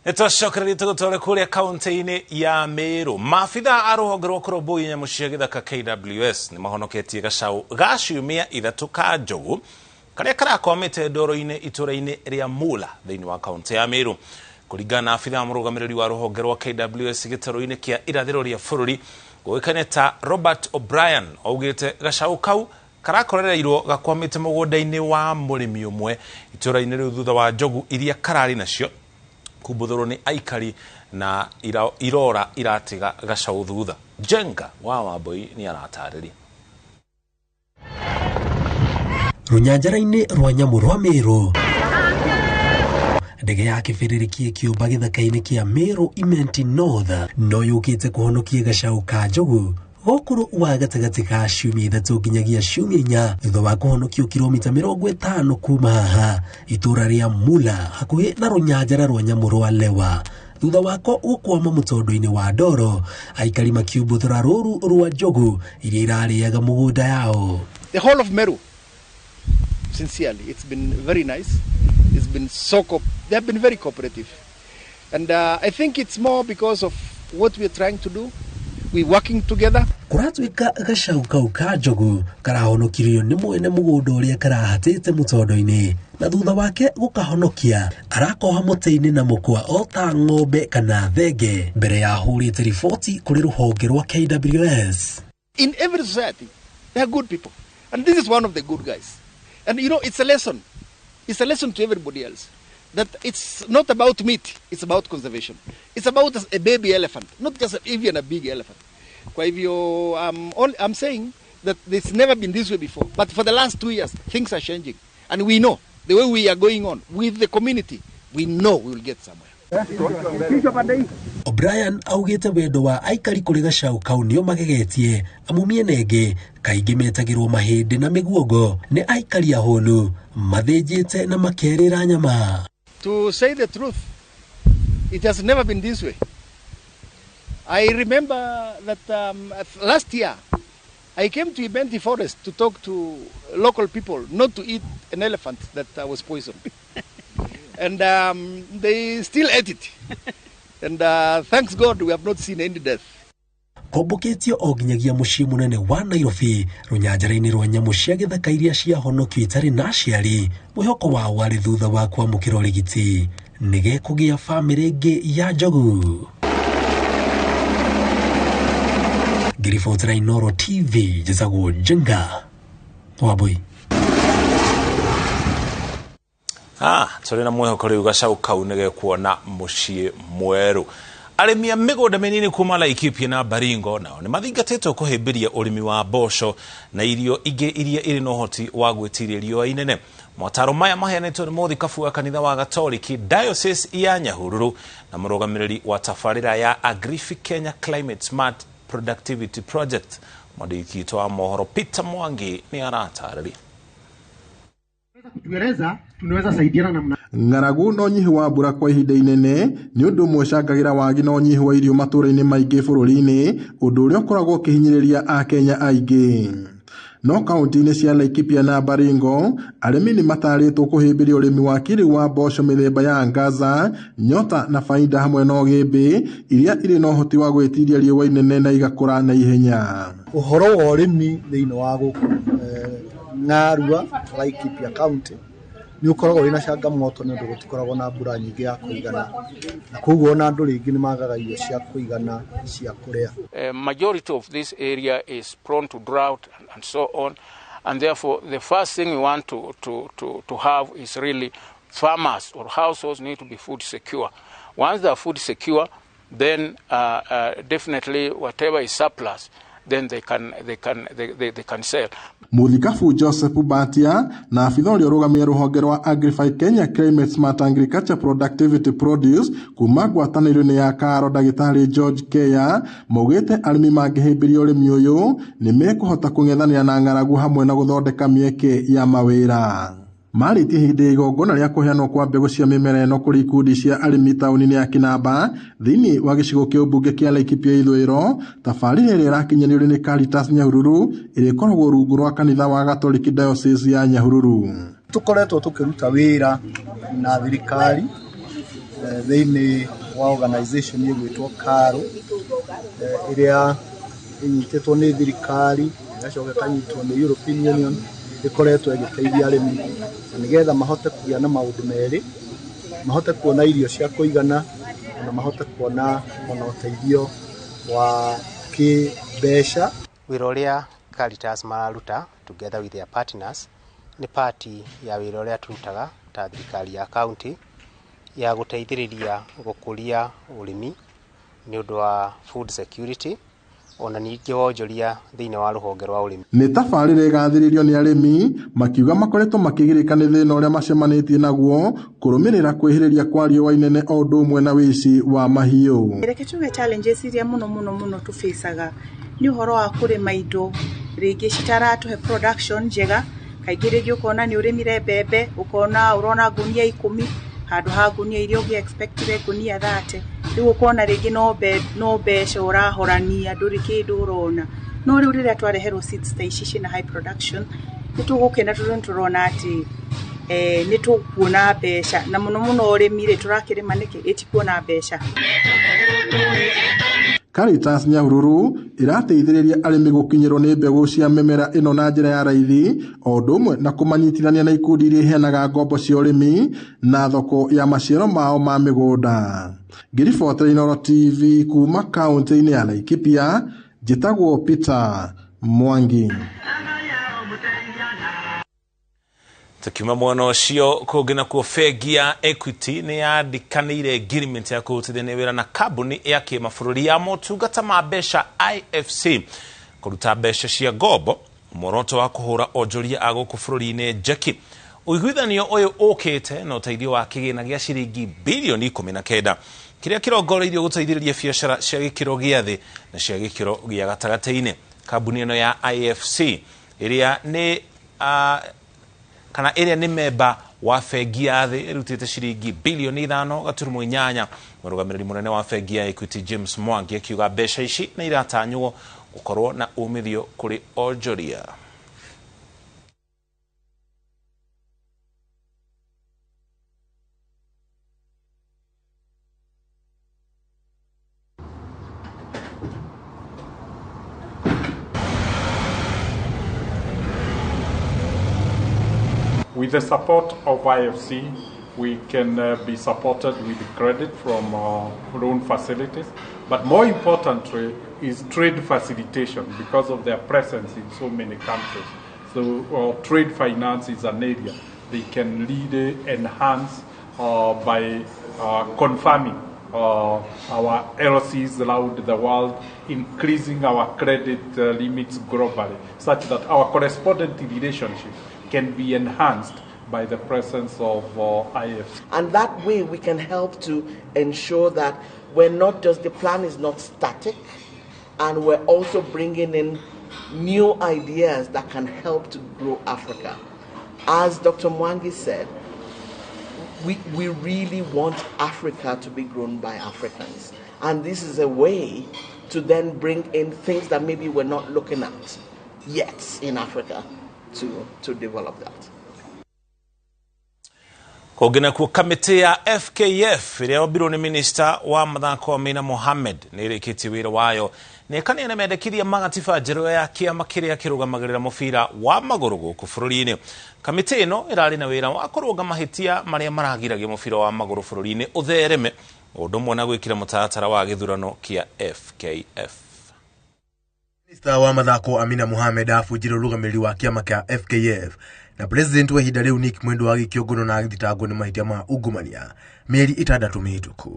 Nĩtwacokereria tũgũtware kũrĩa kaunti-inĩ ya Meru. Maabitha a rũhonge rwa kũrũmbũiya nyamũ cia gĩthaka KWS nĩ mahonoketie gacaũ ga ciumia 3 ka njogu karĩa karakwamĩte ndoro-inĩ itũra-inĩ rĩa Mula thĩinĩ wa kaunti ya Meru. Kũringana na abitha mũrũgamĩrĩri wa rũhonge rwa KWS gĩtarũ-inĩ kĩa irathĩro rĩa bũrũri ũĩkaine ta Robert O'Brien, augĩte gacaũ kau karakorereirwo gakwamĩte mũgũnda-inĩ wa mũrĩmi ũmwe itũra-inĩ rĩu thutha wa njogu iria kararĩ nacio kumbuthũrwo nĩ aikari na irora iratiga gacaũ thutha. Jenga wa Wambui nĩ aratarĩria. Rũnyanjara-inĩ rwa nyamũ rwa Meru, ndege ya kĩbĩrĩrĩki ĩkĩũmba gĩthaka-inĩ kĩa Meru Imenti North no yũkĩte kũhonokia gacaũ ka njogu gũkũrũ wa gatagatĩ ka ciumia 3 nginyagia ciumia 4 thutha wa kũhonokio kilomita 50 kuma haha itũra rĩa Mula hakuhĩ na rũnyanjara rwa nyamũ rwa Lewa. Thutha wako gũkwama mũtondo-inĩ wa ndoro, aikari makiumbuthũra rũru rwa njogu iria irarĩaga mũgũnda yao. The whole of Meru, sincerely, it's been very nice. It's been so they have been very cooperative. And I think it's more because of what we are trying to do. We're working together. Kũratuĩka gacaũ kau ka njogu karahonokirio nĩ mwene mũgũnda ũrĩa karahatĩte mũtondo-inĩ, na thutha wake gũkahonokia arakoha mũtĩ-inĩ na mũkwa o ta ng'ombe kana thenge mbere ya ahũrĩte riboti kũrĩ rũhonge rwa KWS. In every society, there are good people. And this is one of the good guys. And you know, it's a lesson. It's a lesson to everybody else. That it's not about meat, it's about conservation. It's about a baby elephant, not just even a big elephant. Kwa hivyo, I'm saying that it's never been this way before. But for the last 2 years, things are changing. And we know the way we are going on with the community, we know we will get somewhere. O'Brien augĩte wendo wa aikari kũrĩ gacaũ kau nĩo magegetie amu mĩena ĩngĩ kaingĩ metagĩrwo mahĩndĩ na mĩguongo nĩ aikari ahũnu mathĩnjĩte na makerĩra nyama. To say the truth, it has never been this way. I remember that last year I came to Imenti Forest to talk to local people not to eat an elephant that was poisoned. And they still ate it. And thanks God we have not seen any death. Kombũkĩtio o nginyagia mũciĩ mũnene wa Nairobi rũnyanjara-inĩ rwa nyamũ cia gĩthaka iria ciahonokio itarĩ na aciari, mwĩhoko wao warĩ thutha wa kwamũkĩra ũrigiti nĩgekũgĩa bamĩrĩ ĩngĩ ya njogu. Ngĩribotera Inooro TV, njĩtagwo Njenga Wambui. Tũrĩ na mwĩhoko rĩu gacaũ kau nĩgekuona mũciĩ mwerũ. Arĩmi a mĩgũnda mĩnini kuma Laikipia na Baringo nao nĩ mathingatĩtwo kũhĩmbĩria ũrĩmi wa mboco na irio ingĩ iria irĩ na ũhoti wa gwĩtiria riũa inene. Motaro maya maheanĩtwo nĩ mũthikabu wa kanitha wa Gatoriki Diocese ya Nyahururu na mũrũgamĩrĩri wa tabarĩra ya Agrifi Kenya Climate Smart Productivity Project. Mwandĩki witũ wa mohoro Peter Mwangi nĩ aratarĩria. Kutueleza tunaweza saidiana namna. Ng'aragu na ũnyihu wa mbura kwa ihinda inene nĩ ũndũ ũmwe ũcangagĩra wagi na ũnyihu wa irio matũũra-inĩ maingĩ bũrũri-inĩ, ũndũ ũrĩa ũkoragwo ũkĩhinyĩrĩria Akenya aingĩ. No kaunti-inĩ cia Laikipia na Baringo, arĩmi nĩ matarĩtwo kũhĩmbĩria ũrĩmi wa kĩrĩu wa mboco mĩthemba ya Angaza, Nyota na Faida hamwe na Ũgĩmbĩ iria irĩ na ũhoti wa gwĩtiria riũa inene na igakũra na ihenya. Ũhoro wa ũrĩmi thĩinĩ wa gũkũ Ng'arua, Laikipia County nĩ ũkoragwo wĩna changamoto nĩ ũndũ gũtikoragwo na mbura nyingĩ ya kũigana, na koguo ona andũ rĩngĩ nĩ magaga irio cia kũigana cia kũrĩa. Majority of this area is prone to drought and so on, and therefore the first thing we want to have is really farmers or households need to be food secure. Once they are food secure, then definitely whatever is surplus, then they can sell. Mũthikabu Joseph Batia na abitha ũrĩa ũrũgamĩrĩire rũhonge rwa Agrify Kenya Climate Smart Agriculture Productivity Produce kuma ngwatanĩro-inĩ ya Karo ndagĩtarĩ George Keya maugĩte arĩmi mangĩhĩmbĩria ũrĩmi ũyũ nĩ mekũhota kũng'ethanĩra na ng'aragu hamwe na gũthondeka mĩeke ya mawĩra. Marĩtie hĩndĩ ya igongona rĩa kũheanwo kwa mbegũ cia mĩmera ĩno kũrĩ ikundi cia arĩmi taũni-inĩ ya Kinamba thĩinĩ wa gĩcigo kĩa ũmbunge kĩa Laikipia ithũĩro. Tabarĩra ĩrĩa ĩrakinyanĩirio nĩ Caritas Nyahururu ĩrĩa ĩkoragwo rungu rwa kanitha wa Gatoriki Diocese ya Nyahururu. Tũkoretwo tũkĩruta wĩra na thirikari Thĩinĩ wa organization ĩgwĩtwo KALRO, ĩrĩa ĩnyitĩtwo nĩ thirikari ĩgacoka ĩkanyitwo nĩ European Union, ĩkoretwo ĩgĩteithia arĩmi na nĩgetha mahote kũgĩa na maũndũ merĩ, mahote kuona irio cia kũigana na mahote kuona ona ũteithio wa kĩmbeca. Wĩra ũrĩa Caritas mararuta together with their partners nĩ part ya wĩra ũrĩa tũrutaga ta thirikari ya county ya gũteithĩrĩria gũkũria ũrĩmi nĩ ũndũ wa food security, ona ningĩ wonjoria thĩinĩ wa rũhonge rwa ũrĩmi. Nĩ tabarĩra ĩgathĩrĩirio nĩ arĩmi makiuga makoretwo makĩgirĩka nĩ thĩna ũrĩa macemanĩtie naguo kũrũmĩrĩra kwĩhĩrĩria kwa riũa inene o ũndũ ũmwe na wĩici wa mahiũ. Reke tuge challenges iria mũno mũno mũno tũfacaga nĩ ũhoro wa kũrĩma indo rĩngĩ citaratũhe production njega. Kaingĩ rĩngĩ ũkona nĩ ũrĩmire mbembe, ũkona ũrona ngunia 10 handũ ha ngunia iria ũngĩ expectire ngunia 30. Rĩu ũkona rĩngĩ no mbeca ũrahorania, ndũrĩ kĩndũ ũrona. No rĩu rĩrĩa twareherwo seeds ta ici ciĩna high production, nĩ tũgũkena tondũ nĩ tũrona atĩ nĩ tũkuona mbeca, na mũno mũno ũrĩmi rĩ tũrakĩrĩma nĩkĩ ĩtikuona mbeca. Caritas Nyahururu ĩrateithĩrĩria arĩmi gũkinyĩrwo nĩ mbegũ cia mĩmera ĩno na njĩra ya raithi o ũndũ ũmwe na kũmanyitithania na ikundi iria iheanaga ngombo cia ũrĩmi na thoko ya maciaro mao ma mĩgũnda. Ngĩribotera Inooro TV kuma kaũntĩ-inĩ ya Laikipia, njĩtagwo Peter Mwangi. Tukiuma mwena ũcio kũngĩ nakuo, bengi ya Equity nĩ yandĩkanĩire agreement ya kũrutithania wĩra na kambuni ya kĩmabũrũri ya motungata ma mbeca IFC kũruta mbeca cia ngombo, muoroto wa kũhũra onjoria a gũkũ bũrũri-inĩ njeki. Ũiguithanio ũyũ ũkĩte na ũteithio wa kĩgĩna gĩa ciringi bilioni 19 kĩrĩa kĩrongoreirio gũteithĩrĩria biacara cia gĩkĩro gĩa thĩ na cia gĩkĩro gĩa gatagatĩ-inĩ. Kambuni ĩno ya IFC ĩrĩa nĩ kana ĩrĩa nĩ memba wa bengi ya thĩ ĩrutĩte ciringi bilioni 5.8. Mũrũgamĩrĩri mũnene wa bengi ya Equity James Mwangi akiuga mbeca ici nĩ iratanywo gũkorwo na umithio kũrĩ onjoria. With the support of IFC, we can be supported with credit from loan facilities, but more importantly is trade facilitation because of their presence in so many countries. So trade finance is an area they can really enhance by confirming our LCs around the world, increasing our credit limits globally, such that our correspondent relationship can be enhanced by the presence of IFC. And that way we can help to ensure that we're not just, the plan is not static, and we're also bringing in new ideas that can help to grow Africa. As Dr. Mwangi said, we really want Africa to be grown by Africans. And this is a way to then bring in things that maybe we're not looking at yet in Africa to develop that. Kũngĩ nakuo, kamĩtĩ ya FKF ĩrĩa yombirwo nĩ minista wa mathako Amina Mohamed nĩ ĩrĩkĩtie wĩra wayo na ĩkaneana mendekithia ma gatiba njerũ ya kĩama kĩrĩa kĩrũgamagĩrĩra mũbira wa magũrũ gũkũ bũrũri-inĩ. Kamĩtĩ ĩno ĩrarĩ na wĩra wa kũrũnga mahĩtia marĩa maragiragia mũbira wa magũrũ bũrũri-inĩ ũthereme, ũndũ ũmwe na gwĩkĩra mũtaratara wa gĩthurano kĩa FKF. Minista wa mathako Amina Mohamed abunjire ũrũgamĩrĩri wa kĩama kĩa FKF na president wa ihinda rĩu Nick Mwendwa agĩkĩongorwo na agĩthitangwo nĩ mahĩtia ma ungumania mĩeri 6 mĩhĩtũku.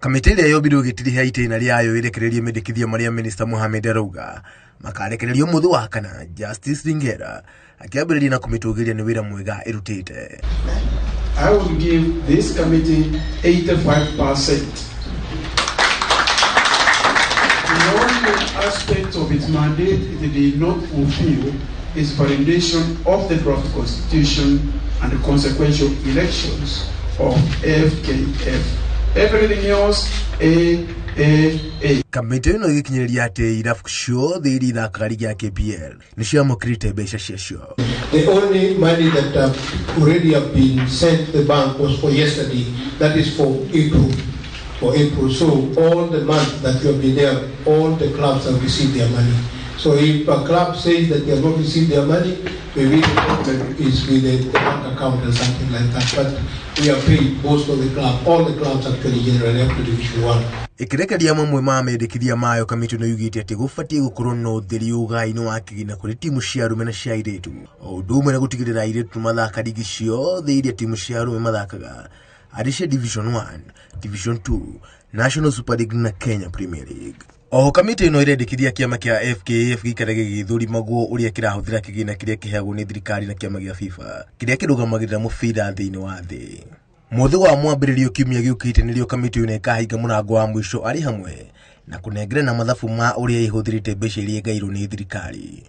Kamĩtĩ ĩrĩa yombirwo ĩgĩtiriha itĩna rĩayo ĩrekererie mendekithia marĩa Minista Mohamed arauga makarekererio mũthĩ wa kana. Justice Ringera akĩambĩrĩria na kũmĩtũgĩria nĩ wĩra mwega ĩrutĩte. I will give this committee 85%. The only aspect of its mandate it did not fulfill is validation of the draft constitution and the consequential elections of FKF Everything else, A, A, A. Kamĩtĩ ĩno ĩgĩkinyĩrĩria atĩ irabu ciothe iria ithakaga rigi ya KPL nĩ ciamũkĩrĩte mbeca ciacio. The only money that already have been sent to the bank was for yesterday, that is for April. For April. So all the month that you have been there, all the clubs have received their money. So if a club says that they have not received their money, maybe the problem is with the bank account or something like that. But we have paid most of the club, all the clubs actually generally up to Division 1. Ĩkĩrekeria mamwe ma mendekithia mayo, kamĩtĩ ĩno yugĩte atĩ gũbatiĩ gũkorwo na ũtheri ũgai-inĩ wa kĩgĩna kũrĩ timu cia arũme na cia airĩtu, o ũndũ ũmwe na gũtigĩrĩra airĩtu mathaka rigi ciothe iria timu cia arũme mathakaga arĩ cia Division 1, Division 2, National Super League na Kenya Premier League. Oho kamĩtĩ ĩno ĩrendekithia kĩama kĩa FKF gĩikare gĩgĩthũrimagwo ũrĩa kĩrahũthĩra kĩgĩna kĩrĩa kĩheagwo nĩ thirikari na kĩama gĩa FIFA kĩrĩa kĩrũgamagĩrĩra mũbira thĩinĩ wa thĩ. Mũthĩ wa mwambĩrĩrio kiumia gĩũkĩte nĩrĩo kamĩtĩ ĩno ĩkahinga mũrango wa mũico arĩ hamwe na kũnengerana mathabu ma ũrĩa ĩhũthĩrĩte mbeca iria ĩgairwo nĩ thirikari.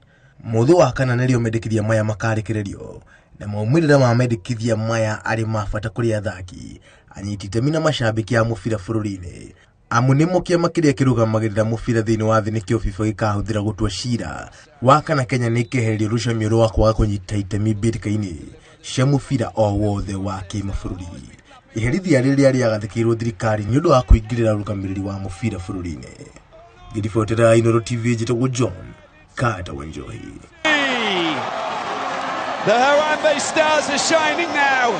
Mũthĩ wa kana nĩrĩo mendekithia maya makarekererio na maumĩrĩra ma mendekithia maya arĩ ma bata kũrĩ athaki, anyiti itemi na macambĩki a mũbira bũrũri-inĩ, amu nĩmo kĩama kĩrĩa kĩrũgamagĩrĩra mũbira thĩinĩ wa thĩ nĩkĩo FIFA gĩkahũthĩra gũtua cira wa kana Kenya nĩ ĩkehererio rũcamio rwa kwaga kũnyita itemi mbĩtĩka-inĩ cia mũbira o wothe wa kĩmabũrũri. Iherithia rĩrĩa rĩagathĩkĩirwo thirikari nĩ ũndũ wa kũingĩrĩra ũrũgamĩrĩri wa mũbira bũrũri-inĩ. Ngĩribotera Inooro TV, njĩtagwo John Carter Wanjohi. The Harambee Stars are shining now.